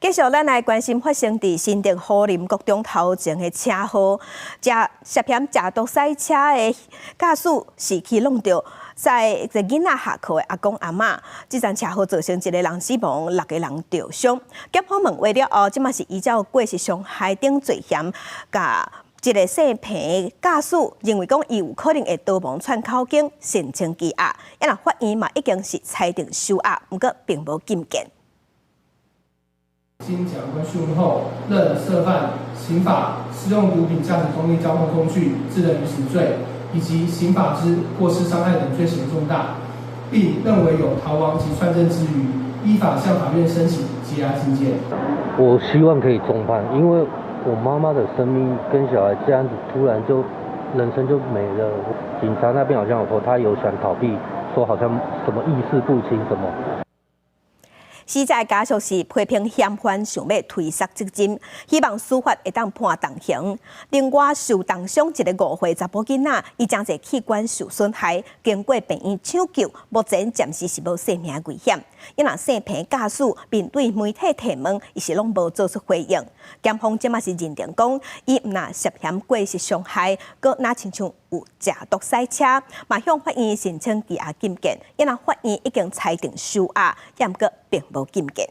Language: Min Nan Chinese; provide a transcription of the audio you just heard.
繼續咱來關心發生佇新竹虎林國中頭前的車禍，涉嫌食毒賽車的駕駛是去挵著載一個囡仔下課的阿公阿嬤，這場車禍造成一個人死亡，六個人著傷。檢方問話了後，這馬是依照過失傷害等罪嫌，共這個姓彭的駕駛認為講伊有可能會逃亡竄口供，申請羈押，啊若法院嘛已經是裁定收押，毋過並無禁見。經檢察官訊問後，認涉犯刑法使用毒品駕駛公共交通工具致人於死罪，以及刑法之過失傷害等罪行重大，並認為有逃亡及竄證之虞，依法向法院申請羈押禁見。我希望可以重判，因為我媽媽的生命跟小孩這樣子突然就人生就沒了。警察那邊好像有說他有想逃避，說好像什麼意識不清什麼。死者家屬是批評嫌犯想欲推卸責任，希望司法會當判重刑。另外受重傷一個5歲查埔囡仔，伊誠濟器官受損害，經過病院搶救，目前暫時是無性命危險。啊若姓彭駕駛面對媒體提問，伊是攏無做出回應。檢方這馬是認定講，伊毋但涉嫌過失傷害，閣若親像有食毒賽車，嘛向法院申請羈押禁見。啊若法院已經裁定收押，毋過並無禁見。